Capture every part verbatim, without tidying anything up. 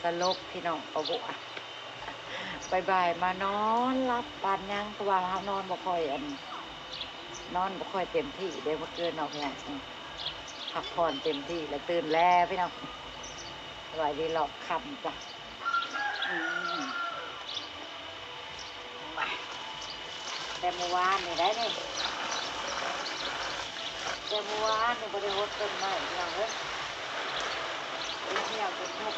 ตลกพี่น้องเอาบัว บ่ายๆมานอนหลับปานหยัง เพราะว่าเฮานอนบ่ค่อยอัน นอนบ่ค่อยเต็มที่เด้เมื่อคืนเนาะพี่น้อง อืม พักผ่อนเต็มที่แล้วตื่นแล้วพี่น้อง สบายดีหลอกค่ำจ้ะ อืม แต่เมื่อวานนี่ได้นี่ แต่เมื่อวานนี่บ่ได้หดต้นไม้พี่น้องเอ้ย เป็นเหี่ยวเป็นหุบ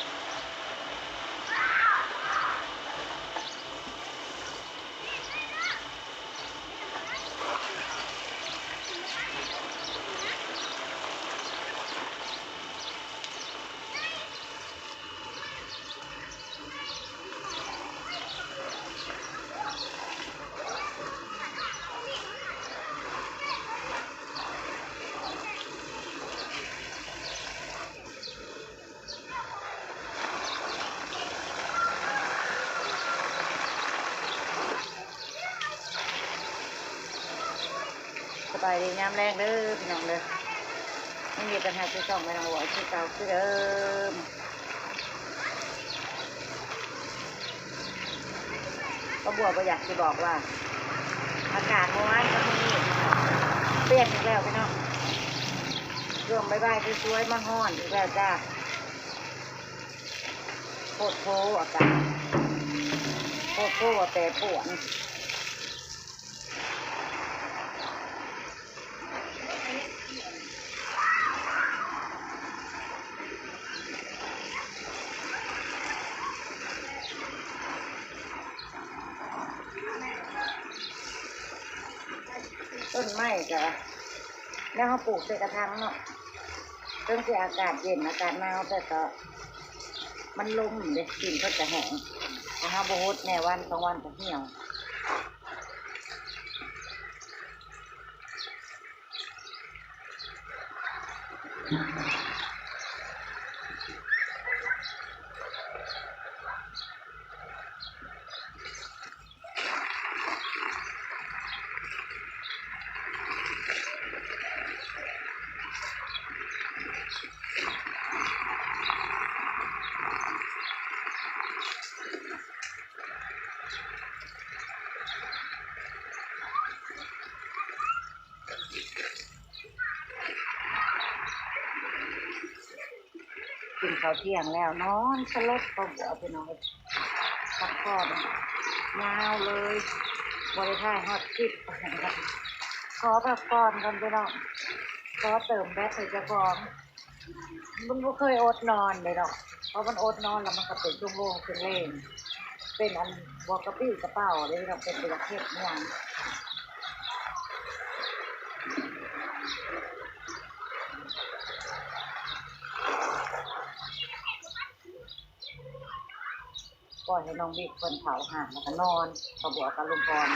สบายดียามแลงเด้อพี่น้องเด้อ ยังอยู่กันหาซื้อของแม่น้องบัวคือเก่าคือเดิม ป้าบัวบ่อยากสิบอกว่า อากาศเมื่อวานกับมื้อนี้เปลี่ยนอีกแล้วพี่น้อง ช่วงบ่ายๆสวยๆมาฮ้อนอีกแล้วจ้า โพดโพอากาศ โพดโพแปรปรวน ต้นไม้ก็ แล้วเฮาปลูกใส่กระถางเนาะ เทิงสิอากาศเย็นอากาศหนาว แต่ก็มันลมเด้ ดินเพิ่นก็แห้ง ถ้าเฮาบ่หดแน่วันสองวันก็เหี่ยว กินข้าวเที่ยงแล้วนอนสลบก็บ่เอาไปนอน พักผ่อนยาวเลย บ่ได้ถ่ายฮอดคลิป ขอพักผ่อนก่อนพี่น้อง ขอเติมแบตให้เจ้าของ มันบ่เคยอดนอนเลยเนาะ เพราะมันอดนอนแล้วมันก็เป็นชั่วโมงเป็นเลง เป็นอันบ่กระปี้กระเป๋าเลยเนาะ เป็นบ่อยากเฮ็ดอิหยัง ปล่อยให้น้องบิ๊กเพิ่นเผาถ่านแล้วก็นอน ก็บวกกับลุงพร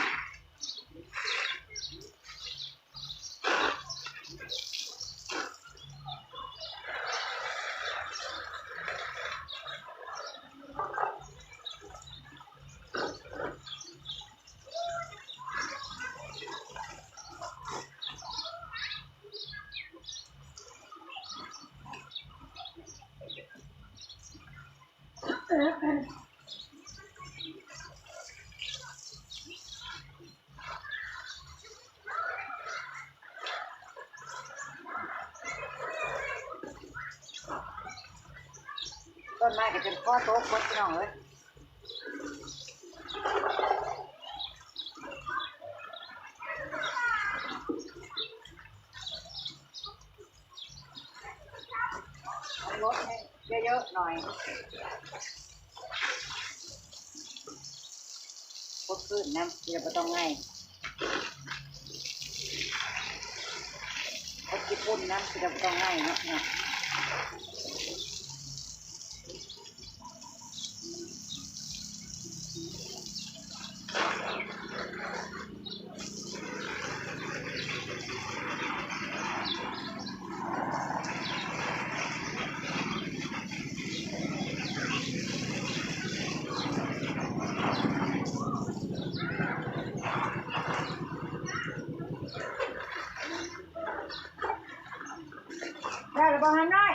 ต้นไม้ก็เป็นข้อโต๊ะเบิดพี่น้องเอ้ย ลดให้เยอะๆหน่อย พดพื้นน้ำเดี๋ยวบ่ต้องง่าย พดขี้ฝุ่นน้ำเดี๋ยวบ่ต้องง่ายเนาะ ได้หรือเปล่าฮะน้อย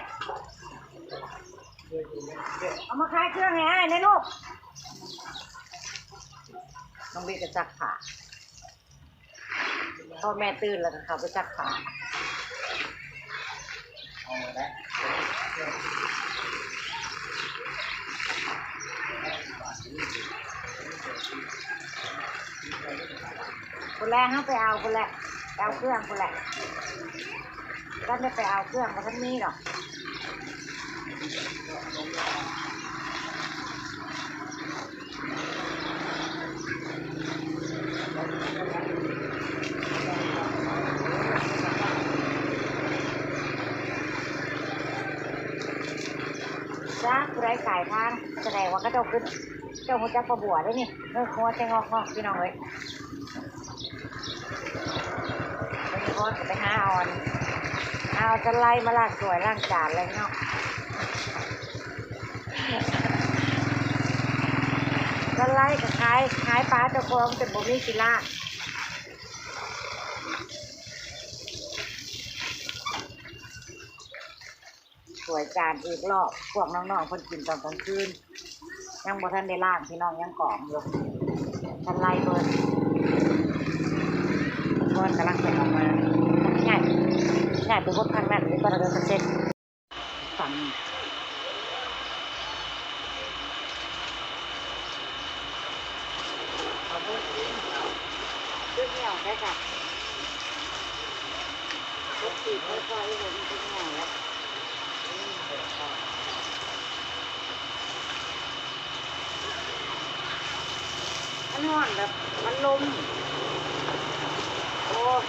เอามาขายเครื่องให้อ้ายแหน่ลูก น้องบิ๊กก็ซักผ้า พ่อแม่ตื่นแล้วก็เข้าไปซักผ้า คนแรกเขาไปเอาคนแรก ไปเอาเครื่องคนแรก ก็ได้ไปเอาเครื่องมาทั้งนี้หรอก จ้า ผู้ใดขายทาง แสดงว่าเขาเจ้าขึ้น เจ้าฮู้จักปลาบัวได้นี่ เออ หัวจะงอกๆ พี่น้องเอ้ย วันนี้พ่อจะไปหาเอาอัน เอาจะไล่มาล้างถ้วยล้างจานเลยเนาะ จะไล่ก็ขาย ขายปลาเจ้าของจนบ่มีสิล้าง ถ้วยจานอีกรอบ พวกน้องๆ เพิ่นกินตอนกลางคืน ยังบ่ทันได้ล้าง พี่น้องยังกองอยู่ ทันไล่เบิด เพิ่นกำลังไปออกมา ง่าย ง่ายไปหดทางนั้น นี่ก็เริ่มเสร็จ สั่ง เอาพวกนี้ เอา ชุดนี้ออกได้ค่ะ รถถีบรถไฟเลยมันเป็นไงอะ มันฮ้อนแบบมันลม โอ้ย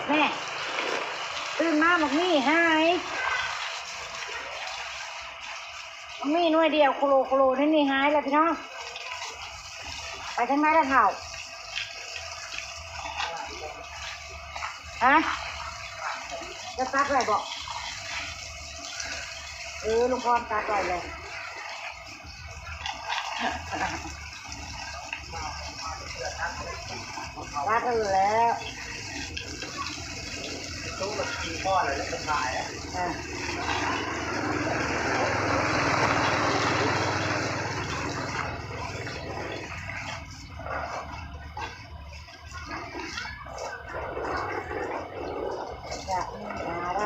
แม่ ตื่นมาบักมี่หาย บักมี่หน่วยเดียวโคโลโคโลนี่นี่หายแล้วพี่น้อง ไปทางไหนแล้วเฒ่า ฮะ จะตัดไว้บ่ เออ ลุงพรตัดไว้เลย ตัดไว้แล้ว ตู้มันกินก้อนเลยแล้วก็ถ่ายอ่ะ อ่ะ อยากมีอะไร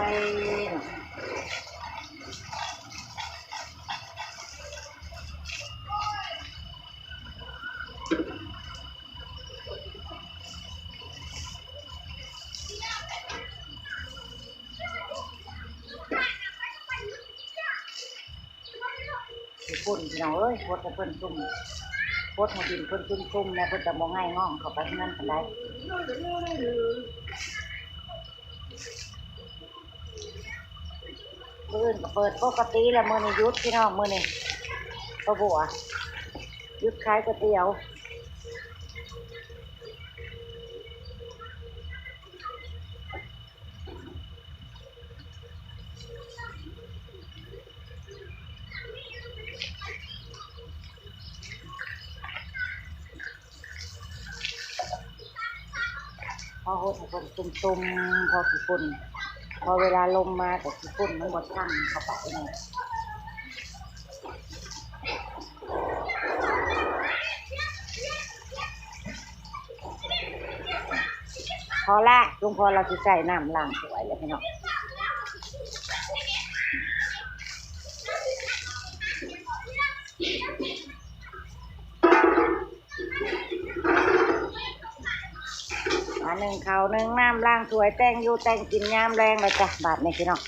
ขี้ฝุ่นพี่น้องเอ้ย พดให้เพิ่นซุ่ม พดให้ดินเพิ่นซุ่มๆ แหน่ เพิ่นจะบ่ง่ายง่องเข้าไปเฮือนปานใด มื้ออื่นก็เปิดปกติแล้ว มื้อนี้หยุดพี่น้อง มื้อนี้ ป้าบัว หยุดขายก๋วยเตี๋ยว พอหดให้เพิ่นซุ่มๆ พอขี้ฝุ่น พอเวลาลมมาก็ขี้ฝุ่นมันบ่ทังเข้าไปนี่ พอละ ลุงพรเราสิใส่น้ำล้างถ้วยแล้วพี่น้อง อ่า นึ่งข้าวนึ่งน้ำ ล้างถ้วย แต่งอยู่แต่งกินยามแลงแล้วจ้ะ บาดนี้พี่น้อง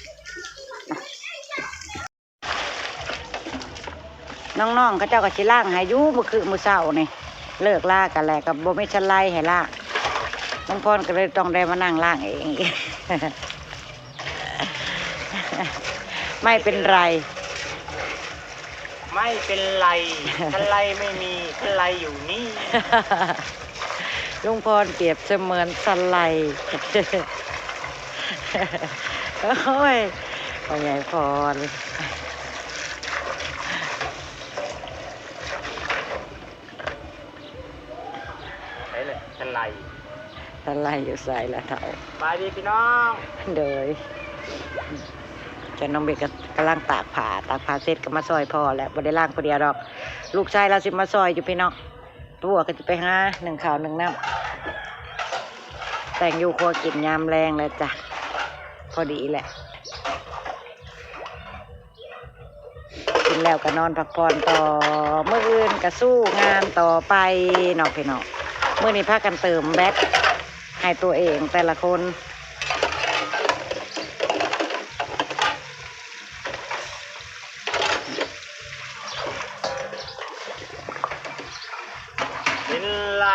น้องๆ เขาเจ้าก็สิล้างให้อยู่ มื้อคืนมื้อเช้านี่ เลิกลากันแล้วก็บ่มีชะไลให้ล้าง ลุงพรก็เลยต้องได้มานั่งล้างเองอีก ไม่เป็นไร ไม่เป็นไร ชะไลไม่มี ชะไลอยู่นี่ ลุงพรเปรียบเสมือนสไลด์ โอ้ย พ่อใหญ่พร ใช่เลยสไลด์ สไลด์อยู่ใส่ละเท่า บายดีพี่น้อง โดย เจ้าน้องเบกก็กำลังตากผ้า ตากผ้าเสร็จก็มาซอยพ่อแล้ว บ่ได้ล้างคนเดียวดอก ลูกชายเราสิมาซอยอยู่พี่น้อง ป้าบัวก็จะไปหาหนึ่งข้าวหนึ่งน้ำ แต่งอยู่ครัวกินยามแลงแล้วจ้ะ พอดีแหละ กินแล้วก็นอนพักผ่อนต่อ มื้ออื่นก็สู้งานต่อไปเนาะพี่น้อง มื้อนี้พากันเติมแบตให้ตัวเองแต่ละคน เป็นไร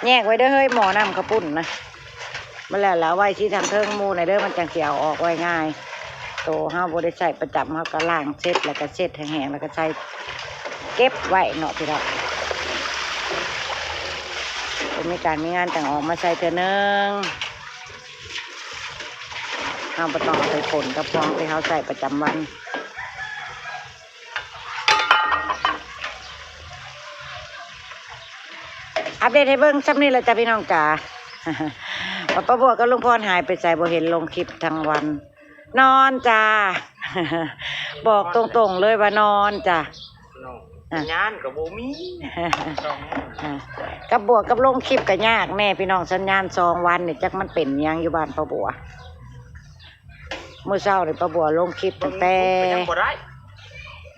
แยกไว้เด้อเฮ้ย หม้อน้ำข้าวปุ้นนะ มันแล้วละเอาไว้ที่ทางเทิงหมู่หน่อยเด้อ มันจังสิเอาออกไว้ง่าย โตเฮาบ่ได้ใช้ประจำ เฮาก็ล้างเช็ด แล้วก็เช็ดให้แห้ง แล้วก็ใส่เก็บไว้เนาะพี่น้อง บ่มีการมีงานจังออกมาใส่เทื่อนึง เฮาบ่ต้องเอาไปปนกับของที่เฮาใช้ประจำวัน อัปเดตให้เบิ่งส่ำนี้แหละจ้ะพี่น้องจ๋า ว่าป้าบัวกับลุงพรหายไปไส บ่เห็นลงคลิปทั้งวัน นอนจ้า บอกตรงๆเลยว่านอนจ้ะ น้อง อ่ะ สัญญาณก็บ่มี สอง อ่ะ กับบัวกับลงคลิปก็ยากแน่พี่น้อง สัญญาณสองวันนี่จักมันเป็นหยังอยู่บ้านป้าบัว มื้อเช้านี่ป้าบัวลงคลิปตั้งแต่ เบิ่ง YouTube ก็ยังบ่ได้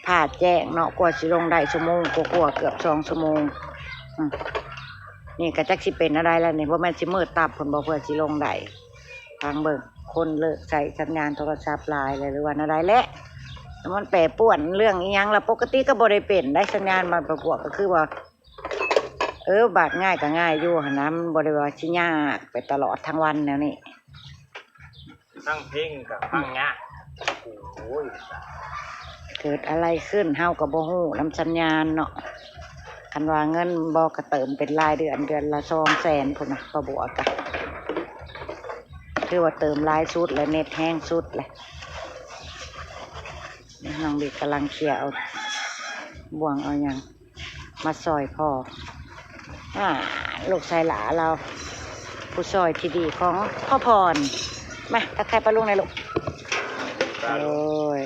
ฟ้าแจ้งเนาะ กว่าสิลงได้ชั่วโมงกว่าๆ เกือบสองชั่วโมง อืม นี่ก็จักสิเป็นอะไรแล้วนี่ บ่แม่นสิมืดตับพุ้นบ่ เพื่อสิลงได้ ฟังเบิ่ง คนเลิกใช้สัญญาณโทรศัพท์หลายแล้ว หรือว่าอะไรแหละ มันแปรปรวนเรื่องอิหยังล่ะ ปกติก็บ่ได้เป็นได้ สัญญาณบ้านป้าบัวก็คือว่า เออ บาดง่ายก็ง่ายอยู่หั้นนะ มันบ่ได้ว่าสิยากไปตลอดทั้งวันแนวนี้ ฟังเพลงก็ฟังยาก โอ้ย เกิดอะไรขึ้นเฮาก็บ่ฮู้นำสัญญาณเนาะ คันว่าเงินบ่ก็เติมเป็นรายเดือน เดือนละสองแสนพุ้นนะ ป้าบัวกะ คือว่าเติมหลายสุดและเน็ตแฮงสุดเลย น้องบิ๊กกำลังเคลียร์เอาบ่วงเอาหยังมาซอยพ่อ อ่า ลูกชายหลาเรา ผู้ซอยที่ดีของพ่อพร มาทักทายป้าลุงหน่อยลูก ป้าลุง โอ้ย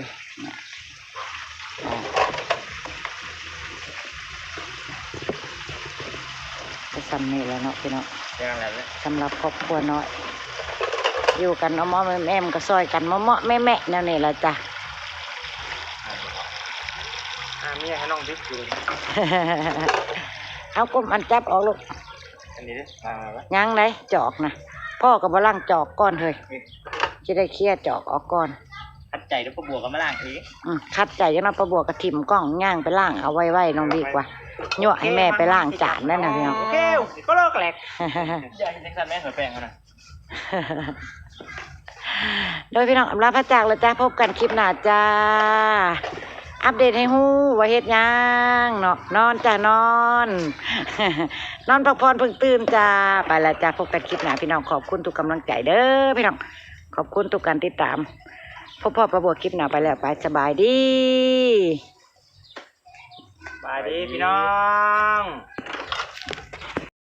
อ่ะ ก็ส่ำนี้แหละเนาะพี่น้อง แค่นั้นแหละ สำหรับครอบครัวน้อย อยู่กันเมาะๆแมะๆ ก็ซอยกันเมาะๆแมะๆ แนวนี้แหละจ้ะ อ่า มีให้น้องบิ๊กอยู่ เอาก้มอันจับออกลูก อันนี้ดิ วางไว้วะ ยังได๋จอกนะ พ่อก็บ่ล้างจอกก่อนเฮ้ย นี่ สิได้เคลียร์จอกออกก่อน ขัดใจเด้อ ป้าบัวก็มาล้างเอง อืม ขัดใจจังนะ ป้าบัวก็ถิ่มกล้องย่างไปล้างเอาไวๆ น้องบิ๊กว่า ยั่วให้แม่ไปล้างจานนั่นน่ะพี่น้อง โอเค โอเค ก็เลิกแหลก อย่าเห็นจังซั่นแม่สวยแปลงเอานะ โดยพี่น้องอำลาพระจากแล้วจ้า พบกันคลิปหน้าจ้า อัปเดตให้ฮู้ว่าเฮ็ดหยังเนาะ นอนจ้ะนอน นอนพักผ่อนเพิ่งตื่นจ้า ไปแล้วจ้า พบกันคลิปหน้าพี่น้อง ขอบคุณทุกกำลังใจเด้อพี่น้อง ขอบคุณทุกการติดตาม พบพ่อป้าบัวคลิปหน้าไปแล้ว ไปสบายดี สบายดีพี่น้อง